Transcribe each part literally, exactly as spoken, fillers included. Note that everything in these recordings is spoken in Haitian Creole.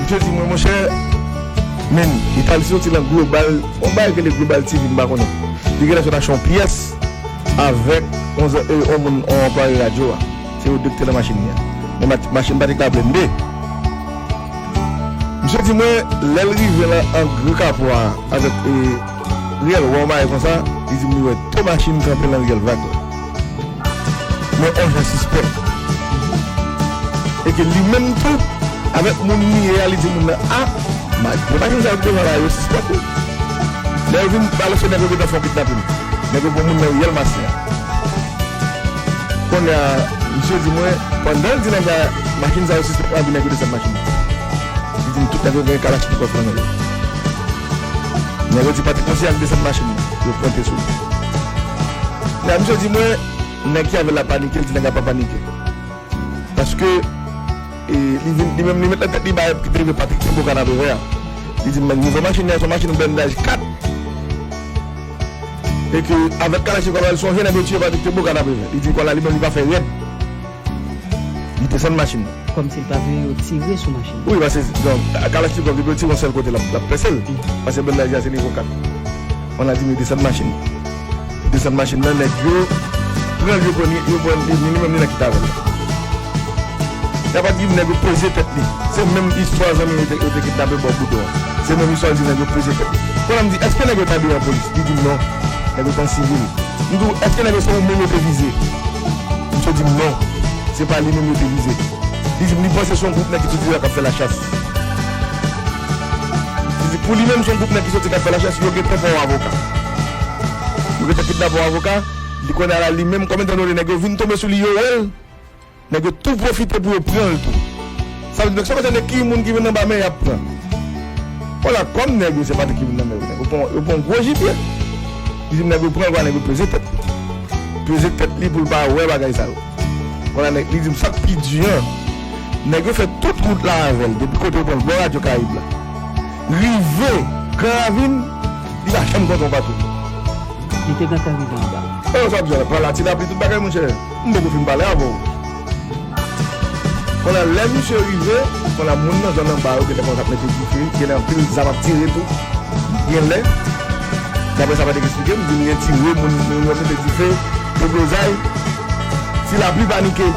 Misye di mwen, monchè, men, Itali soti nan Global, yon bagay ki rele Global T V, m pa konnen. Li genlè sot achte yon pyès avèk yon zan-, e, yon moun, yon anplwaye radyo a. Se yo de ki te nan machin li a. Men ma-, machin pa te ka blende. Misye di mwen, lè l rive la, an Gran Kapò a, avèk, e, Riyèl Wè, yon bagay konsa, li di m li wè de machin kanpe nan Riyèl Vag la. Mwen, yon jan sispèk. E ke li menm tou, avèk moun li ye a, li di moun nan, a, ma-, de machin sa yo ki devan la, yo sispèk wi. Lè yo vin balanse nèg yo gentan fè yon kidnapin. Nèg yo pran moun nan Riyèl Masen an. Kounye a, misye di mwen, pandan l di nèg la, machin sa yo sispèk la, di nèg yo desann machin nan. Li di m tout nèg yo gen kalachnikòv nan men yo. Nèg yo di Patrik Monsi al desann machin nan. Yo ponpe sou li. Kounye a, misye di mwen, nèg ki avè l la panike, l di nèg la pa panike. Paske, e, li vin, li menm, li met nan tèt li bagay ki te rive Patrik Tebo Kanapevè a. Li di m, nivo machin nan, se yon machin blendaj kat. E ke avèk kalachnikòv, l sonje nèg yo tiye Patrik Tebo Kanapevè. Li di kounye a, li menm, li pa fè rèd. Li desann machin nan. Kòmsi l pa vle yo tire sou machin nan. Wi, paske, donk, kalachnikòv, depi yo tire yon sèl kote, l ap, l ap pèse l. Paske blendaj la, se nivo kat. Kounye a, di m yo desann machin nan. Desann machin nan, nèg yo pran l, yo pran li, yo pran li, li menm li nan kit avè l la. Y ap di m nèg yo peze tèt li. Se menm istwa zanmi yo te, yo te kidnape bò Boudon an. Se menm istwa l di nèg yo peze tèt li. Kounye a m di, èske nèg yo t abiye an polis? Li di m non, nèg yo t an sivil. M di w, èske nèg yo se ou menm yo te vize? Misye di m non, se pa li menm yo te vize. Li di m li panse se yon gwoup nèg ki soti la k ap fè lachas. Li di pou li menm se yon gwoup nèg ki soti k ap fè lachas, yo gentan pran yon avoka. Yo gentan kidnape yon avoka, li kounye a la li menm, kòm etandone nèg yo vin tonbe sou li, yo wè l, nèg yo tou pwofite pou yo pran l tou. Sa vle di nèg sa konsa nèg ki moun ki vin anba men y ap pran. Kounye a kòm nèg yo se pa te ki vin nan men yo, nèg yo pran, yo pran yon gwo jipye. Li di m nèg yo pran l, nèg yo peze tèt li. Peze tèt li pou l pa wè bagay sa yo. Kounye a nèg, li di m sa k pi di an, nèg yo fè tout wout la avè l, depi kote yo pran l, bò Radyo Karayib la. Rive Gran Ravin, li pa janm kontre yon patwouy. Li te gentan rive anba. E sa w ap di la, pran la ti lapli tout bagay, monchè. M poko fin pale avè w. Kounye a, lè misye rive, kounye a, moun nan zòn anba yo genlè kòmanse ap mete dife, genlè anpil zam ap tire tou. Genlè, daprè sa Patrik eksplike m, vin retire moun, moun yo mete dife, deblozay. Ti lapli panike.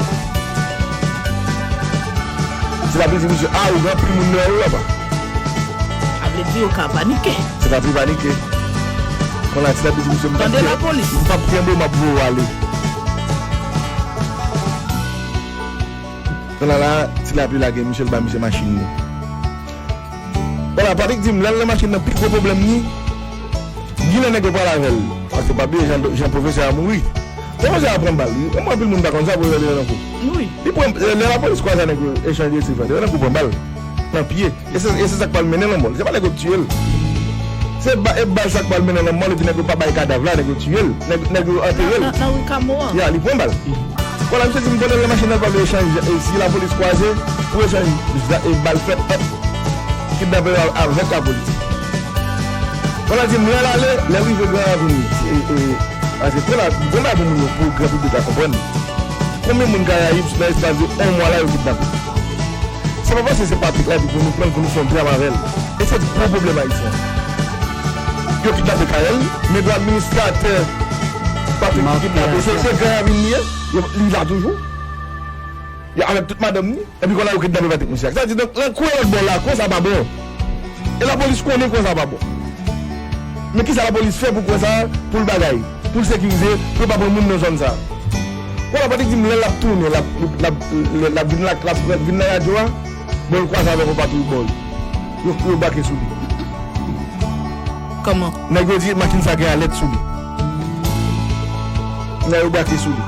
Ti lapli di misye, a, ou gen anpil moun nan ou anba. Sa vle di yo ka panike. Ti lapli panike. Kounye a, ti lapli di misye, m p ap kenbe w, m ap voye w ale. Kounye a la, ti lapli lage misye, l ba misye machin li. Kounye a, Patrik di m, lè l nan machin nan, pi gwo pwoblèm li, gen lè nèg yo pral avè l. Paske pa bliye, jan, jan pwofesè a mouri. Pwofesè a pran bal. Mwen, anpil moun pa konn sa, pwofesè te nan kou. Wi. Li pran, lè lapolis kwaze nèg yo, echanj de tir, frè, te nan kou pran bal. Nan pye. E se, e se sa k pral mennen lanmò l. Se pa nèg yo k tiye l. Se ba, e bal sa k pral mennen lanmò l, epi nèg yo pa bay kadav la, nèg yo tiye l. Nèg, nèg yo antere l. Nan, nan, nan ri Kamo an. Ya, li pran bal. Kounye a, misye di m pandan l nan machin nan, l pral echanj, e si lapolis kwaze, pou echanj za-, e bal fèt ant kidnapè yo avèk lapolis. Kounye a, di m lè l ale, lè l rive Gran Ravin, e, e, paske kounye a, bon bagay pou moun yo, pou gran piblik la konprann. Konbyen moun Karayib nan espas de yon mwa la yo kidnape? Se pa paske se Patrik la epi pou nou pran l, pou nou fè yon dram avè l. E se gwo pwoblèm ayisyen. Yo kidnape Carel, men de administratè Patrik ki kidnape, se, se Gran Ravin li ye. Yo, li la toujou. Yo avèk tout madanm ni. Epi kounye a yo kidnape Patrik Monsi ak. Sa di, donk, nan kwen lòt bò la, kwen sa pa bon. E lapolis konnen kwen sa pa bon. Men kisa lapolis fè pou kwen sa, pou l bagay, pou l sekirize, pou yo pa pran moun nan zòn sa? Kounye a Patrik di m lè l ap tounen, l ap, l ap, l ap vin la, l ap vin nan radyo a, bon, l kwaze avèk yon patwouy bò yo. Yo, yo brake sou li. Kòman? Nèg yo di machin sa gen alèt sou li. Nèg yo brake sou li.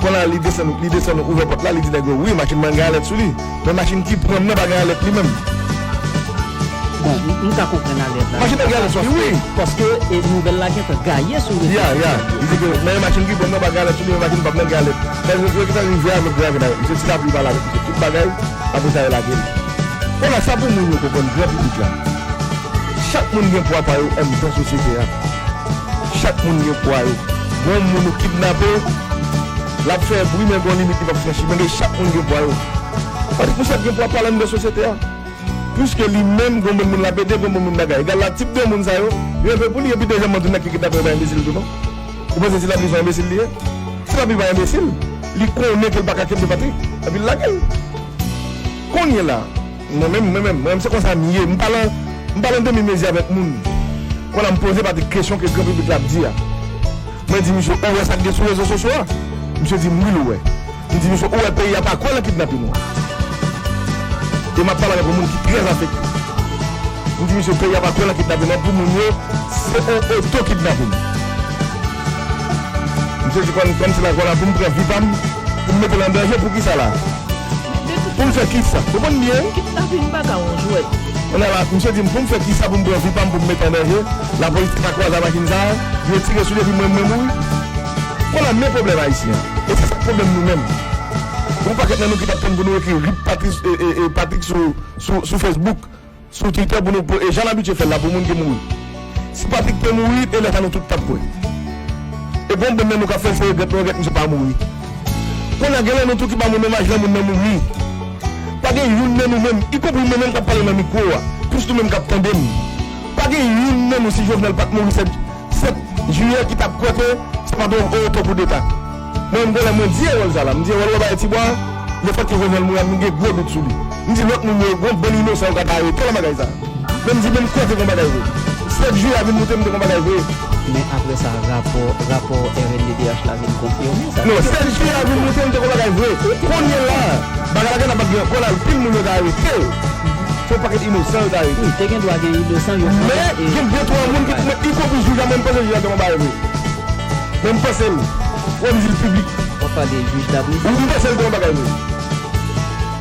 Kounye a, li desann, li desann ouvè pòt la, li di nèg yo, wi, machin mwen gen alèt sou li. Men machin ki pran m nan pa gen alèt li menm. Bon, m, m ka konprann alèt la. Machin nan gen alèt sou li, wi. Paske, e, nouvèl la gentan gaye sou rezo sosyo. Ya, ya. Li di ke, men machin ki pran m nan pa gen alèt sou li, men machin pa m nan gen alèt. Sa vle di yo gentan rive avèk Gran Ravin avèk misye, ti lapli pale avèk misye, tout bagay, apre sa yo lage l. Kounye a, sa pou moun yo konprann, gran piblik la. Chak moun gen pwa pa yo anndan sosyete a. Chak moun gen pwa yo. Gon moun ou kidnape, l ap fè bri, men gon limit li p ap franchi. Men chak moun gen pwa yo. Patrik Monsi gen pwa pa l anndan sosyete a. Piske li menm, gon moun moun l ap ede, gon moun moun bagay. Egal la, tip de moun sa yo, yo enpe pou li, epi dezyèmman, tou nèg ki kidnape yo pa enbesil tou non. Ou panse Ti Lapli se yon enbesil li ye? Ti Lapli pa enbesil. Li konnen ke l pa ka kenbe Patrick. Epi l lage l. Kounye la, mwen menm, mwen menm, mwen menm, se konsa m ye. M pa lan, m pa lan demi mezi avèk moun. Kounye a m poze Patrick kesyon ke gran piblik la ap di a. Mwen di misye, ou wè sa k gen sou rezo sosyo a? Misye di m, wi, l wè. M di misye, ou wè peyi a pa kwè nan kidnapin ou an? E m ap pale avèk yon moun ki trè afekte. M di misye, peyi a pa kwè nan kidnapin ou an, pou moun yo, se yon oto kidnapin. Misye di kòm, kòm se la, kòm la, pou m pran vi pa m, pou m mete l an danje, pou kisa la? Pou m fè kisa? Ou konprann byen? Kidnapin pa ka yon jwèt. Kounye a la, misye di m, pou m fè kisa pou m pran vi pa m, pou m mete an danje? Lapolis te ka kwaze ak machin sa a, yo tire sou li epi mwen, mwen mouri. Kounye a, men pwoblèm ayisyen an. E se sa k pwoblèm nou menm. Gon pakèt nan nou ki t ap tann pou nou ekri rip Patrick, e, e, e, Patrick sou, sou, sou Facebook, sou Twitter pou nou, pou, e jan n abitye fè l la pou moun ki mouri. Si Patrick te mouri, e lè sa nou tout t ap kwè. E gon bann nan nou k ap fè l se regrèt, nou regrèt misye pa mouri. Kounye a, gen lè nou tou ki pa moun menm aj lè moun nan mouri. Pa gen youn nan nou menm, ikonpri mwen menm k ap pale nan mikwo a, plis nou menm k ap tande m. Pa gen youn nan nou, si Jovenel pa t mouri sèt, sèt jiyè, ki t ap kwè ke se pa t yon oto koudeta. Mwen menm, gen lè mwen di Erol sa la, m di Erol, wè bagay Tibwa, lefètke Jovenel mouri a, m gen gwo dout sou li. M di lòt moun yo, gon bann inosan yo ka ta arete nan bagay sa. Men m di, men m kwè te gon bagay vre. Sèt jiyè a vin moute, m te gon bagay vre. Men apre sa, rapò, rapò R N D D H la vin konfime sa. Non, sèt jiyè a vin moute, m te gon bagay vre. Kounye la, bagay la gentan p ap gen ankò la, anpil moun yo ta arete. Se yon pakèt inosan yo ta arete. Wi, te gen dwa gen inosan yo. Men, gen de twa moun ki, men, ikonpri jij la, mwen, m panse jij la te gon bagay vre. Men m panse l. Wè m di l piblik. W ap pale jij Dabri? Wi, m panse l te gon bagay vre.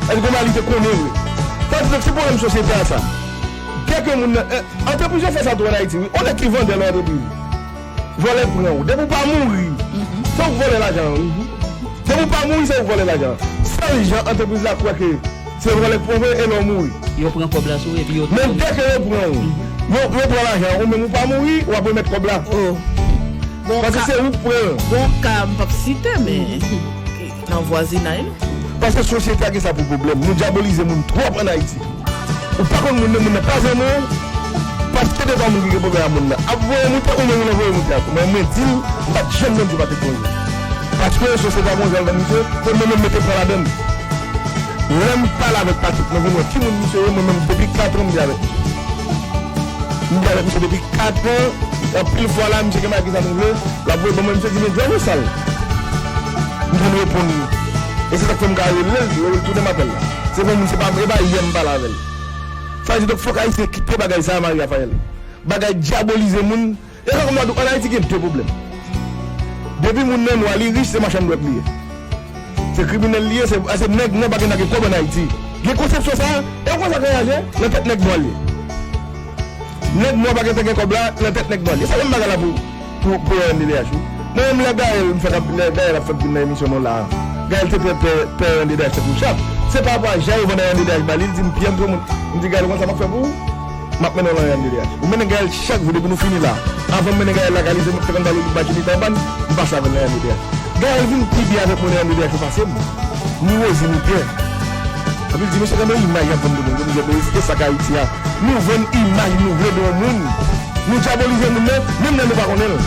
Èske gon bagay li te konnen vre? Sa vle di, donk, se pwoblèm sosyete a sa. Kèk moun nan, eh, antrepriz yo fè sa tou ann Ayiti, wi. On nèg ki vandè nan antrepriz, vòlè pran w. Depi w pa mouri, se ou k vòlè lajan an, wi. Depi w pa mouri, se ou k vòlè lajan an. Sèl jan antrepriz la kwè ke se vòlè k pran w, e lè w mouri. Yo pran kòb la sou ou epi yo tounen. Men dèke yo pran w, yo, yo pran lajan an, ou menm ou pa mouri, w ap remèt kòb la. Oh. Paske se ou k pran l. Bon ka, m p ap site, men nan vwazinay nou. Paske sosyete a gen sa pou pwoblèm. Nou dyabolize moun twòp ann Ayiti. Ou pa konn moun nan, moun nan pa zanmi w. Paske de twa moun ki gen pwoblèm ak moun nan ap voye moute, ou menm ou nan voye moute a tou. Men mwen di l, m pa t janm nan di w pa te konn. Paske sosyete a gon jan l vann misye, ke mwen menm mete pran ladann. Lè m pale avèk Patrick, mwen vin wè ki moun misye ye, mwen menm depi kat an m byen avèk misye. M byen avèk misye depi kat an, anpil fwa la, misye gen bagay ki sa nou vle, l ap voye ban mwen, misye di, "Men, Djòl, ou sal." M konn reponn li. E se sa k fè m ka rele l, rele l tounen m apèl la. Se bon moun, se pa, e pa yè m pale avè l. Sa vle di, donk, fòk Ayisyen kite bagay sa a, Marie Raphaël. Bagay dyabolize moun, e sa kòm la di w, ann Ayiti gen de pwoblèm. Depi moun nan nwa, li rich, se machann dwèt li ye. Se kriminèl li ye, se, se nèg nwa pa gen dwa gen kòb ann Ayiti. Gen konsepsyon sa a, e ou konn sa k anraje? Nan tèt nèg nwa l ye. Nèg nwa pa gen tan gen kòb la, nan tèt nèg nwa l ye. Se menm bagay la pou, pou, pou R N D D H, wi. Mwen menm lè Gaël, m fèk ap, lè Gaël ap fèk vin nan emisyon nou la a, Gaël te pè, pè, pè R N D D H tankou chat. Se pa rapò a jan yo vann R N D D H ba li, li di m, "Pierre, m pran moun." M di, "Gaël, ou konn sa m ap fè pou ou?" M ap mennen w nan R N D D H. M mennen Gaël chak jou depi nou fini la. Avan m mennen Gaël lakay li, se mwen ki te konn ba l yon ti bachini tanpan, m pase avè l nan R N D D H. Gaël vin pi byen avèk moun R N D D H yo pase m. Ni Rosie, ni Pierre. Epi l di, "Mesye, gade yon imaj y ap vann de moun." Yo di, "E sa k Ayiti a. Nou vann imaj nou vle de yon moun. Nou dyabolize moun nan, menm lè nou pa konnen l."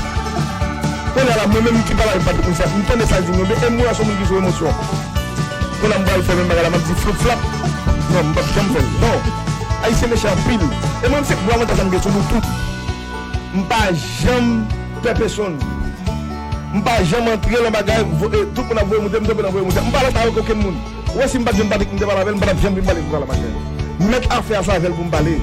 Kounye a la, mwen menm ki pale avèk Patrick Michel, m tande sa l di m yo, men e m wè se yon moun ki sou emosyon. Kounye a m pral fè menm bagay la, m ap di flip flap. Non, m p ap janm fè l. Non. Ayisyen mechan anpil. E mwen, se gwo avantaj sa m gen sou nou tout. M pa janm pè pèsonn. M pa janm antre nan bagay, vo-, e, tout moun ap voye moute, m tonbe nan voye moute. M pa lan sa avèk okenn moun. Ou wè, si m pa t jwenn Patrick, m te pale avè l, m pa t ap janm vin pale konsa la, machè. M mèt afè a, se avè l pou m pale.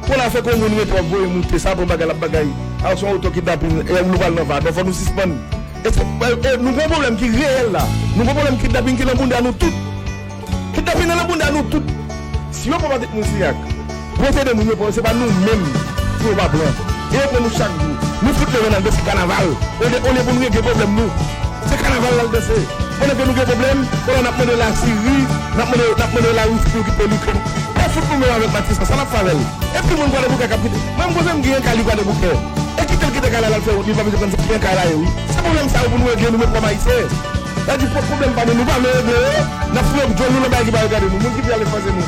Kounye a fè ke yon moun rete w ap voye moute, sa pran bagay, l ap bagay. Alò, se yon oto kidnapin, e nou pral nan va. Donk, fò nou sispann. E se, e, e, nou gen yon pwoblèm ki reyèl la. Nou gen yon pwoblèm kidnapin ki nan bounda nou tout. Kidnapin nan bounda nou tout. Si yo pran Patrick Moussignac, pwosede moun yo pran yo, se pa nou menm pou yo pa pran. E yo pran nou chak jou. Nou fout leve n al danse kanaval. Olye, olye pou nou regle pwoblèm nou, se kanaval n al danse. Pandan ke nou gen pwoblèm, pandan n ap mande Lasiri, n ap mande, n ap mande Larisi pou yo kite Likrèn. Pè fout nou menm avèk Matissan, sa n ap fè avè l? E timoun Kwadèboukè k ap kite. Mwen, m konnen m gen yon kay Kwadèboukè. E kite l kite kay la, l al fè wout li, l pa bezwen konn sa ki yon kay la ye, wi. Se pwoblèm sa yo pou nou regle nou menm kòm Ayisyen. Sa di pwòp pwoblèm pa nou, nou pa vle regle yo, n ap foure djòl nou nan bagay ki pa regade nou. Moun ki pi aletranje nou.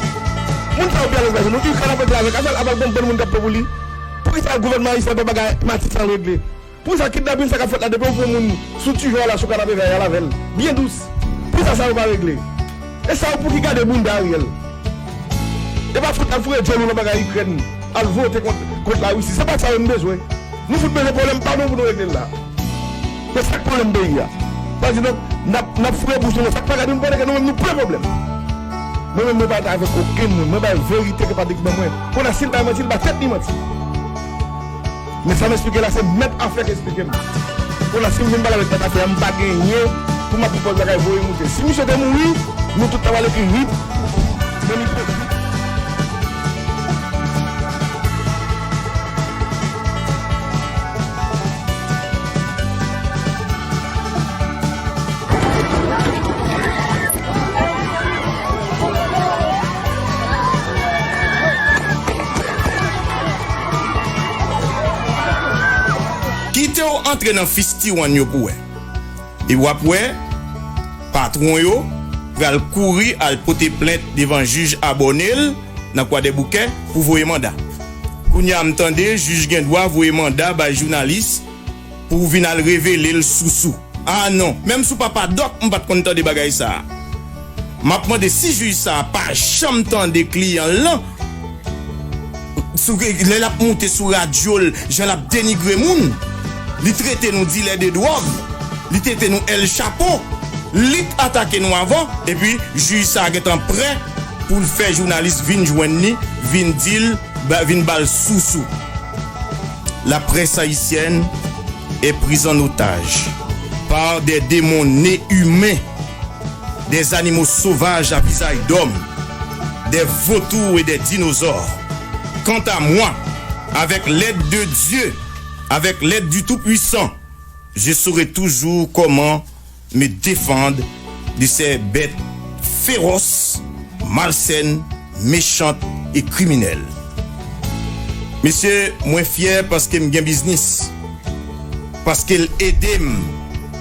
Moun sa yo pi alèz pase nou. Ikrèn ap regle avèk, avèk, avèk bon, bon moun k ap pran pou li. Poukisa gouvènman ayisyen pa bagay Matissan regle? Poukisa kidnapin sa k ap fèt la, depi w pran moun sou Tijò a la, sou Kanapevè a, y al avè l byen dous? Poukisa sa yo pa regle? E sa yo pou ki gade bounda Ariel? E pa fout al foure djòl ou nan bagay Ikrèn, al vote kont, kont Larisi. Se pa sa yo n bezwen. Nou fout bezwen pwoblèm pa nou pou nou regle l la. Se sa k pwoblèm peyi a. Sa di donk, n ap, n ap foure bouch nou nan sa k pa gade nou, pandan ke nou menm nou plen pwoblèm. Mwen menm, mwen pa rete avèk okenn moun. Mwen bay verite ke Patrick ban mwen. Kounye a, si l bay manti, l ba tèt li manti. Men sa m eksplike la, se mèt afè k eksplike m. Kounye a, si m vin pale avèk mèt afè a, m pa genyen pou m ap pòz bagay voye moute. Si misye te mouri, nou tout ta pral ekri rip. Men li pòz. Kite w antre nan fistiwann yo pou wè. E w ap wè, patwon yo pral kouri al pote plent devan jij Abònel nan Kwadèboukè pou voye manda. Kounye a, m tande jij gen dwa voye manda bay jounalis pou vin al revele l sousou. A non, menm sou Papa Dòk, m pa t konn tande bagay sa a. M ap mande si jij sa a pa janm tande kliyan l lan, sou, lè l ap moute sou radyo l, jan l ap denigre moun, li trete nou dilè de dwòg, li trete nou El Chapo, li t atake nou avan, epi jij sa a gentan prè pou l fè jounalis vin jwenn li, vin di l, ba, vin ba l sousou. La presse haïtienne est prise en otage par des démons nés humains, des animaux sauvages à visage d'homme, des vautours et des dinosaures. Quant à moi, avec l'aide de Dieu, avec l'aide du Tout-Puissant, je saurai toujours comment me défendre de ces bêtes féroces, malsaines, méchantes et criminelles. Mesye, mwen fyè paske m gen biznis. Paske l ede m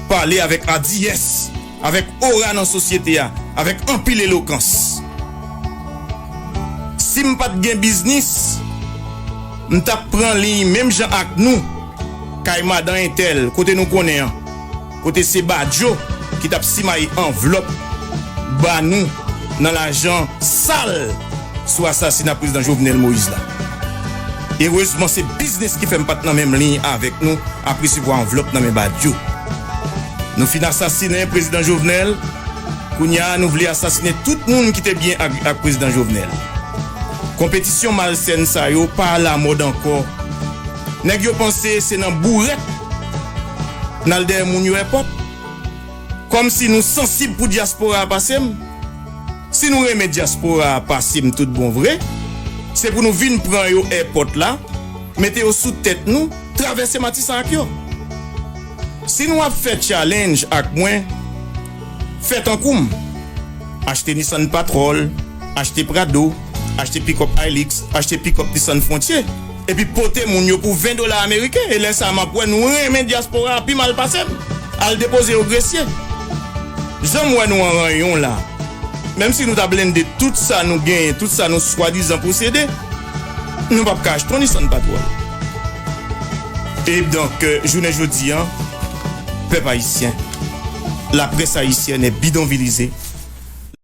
pale avèk adiyès, avèk ora nan sosyete a, avèk anpil elokans. Si m pa t gen biznis, m t ap pran liy menm jan ak nou, kay madan entèl, kote nou konnen an, kote se Badjo ki t ap simaye anvlòp ba nou nan lajan sal sou asasina prezidan Jovenel Moïse la. Erezman, se biznis ki fè m pa t nan menm liy avèk nou ap resevwa anvlòp nan men Badjo. Nou fin asasinen prezidan Jovenel, kounye a nou vle asasinen tout moun ki te byen ak, ak prezidan Jovenel. Konpetisyon malsèn sa yo pa alamòd ankò. Nèg yo panse se nan bourèt n al dèyè moun yo èpòt. Kòmsi nou sansib pou dyaspora a pase m. Si nou renmen dyaspora a pase m tout bon vre, se pou nou vin pran yo èpòt la, mete yo sou tèt nou, travèse Matisan ak yo. Si nou ap fè challenge ak mwen, fè tankou m. Achte Nissan Patrol, achte Prado, achte pikòp Hilux, achte pikòp Nissan Frontier. Epi pote moun yo pou ven dola ameriken. E lè sa a, m ap wè nou renmen dyaspora a pi mal pase m. Al depoze yo Gresye. Jan m wè nou an ranyon la, menm si nou ta blende tout sa nou genyen, tout sa nou swadizan posede, nou p ap ka achte yon Nissan Patrol. E donk, euh, jounen jodi a, pèp ayisyen, laprès ayisyèn est bidonvillisée.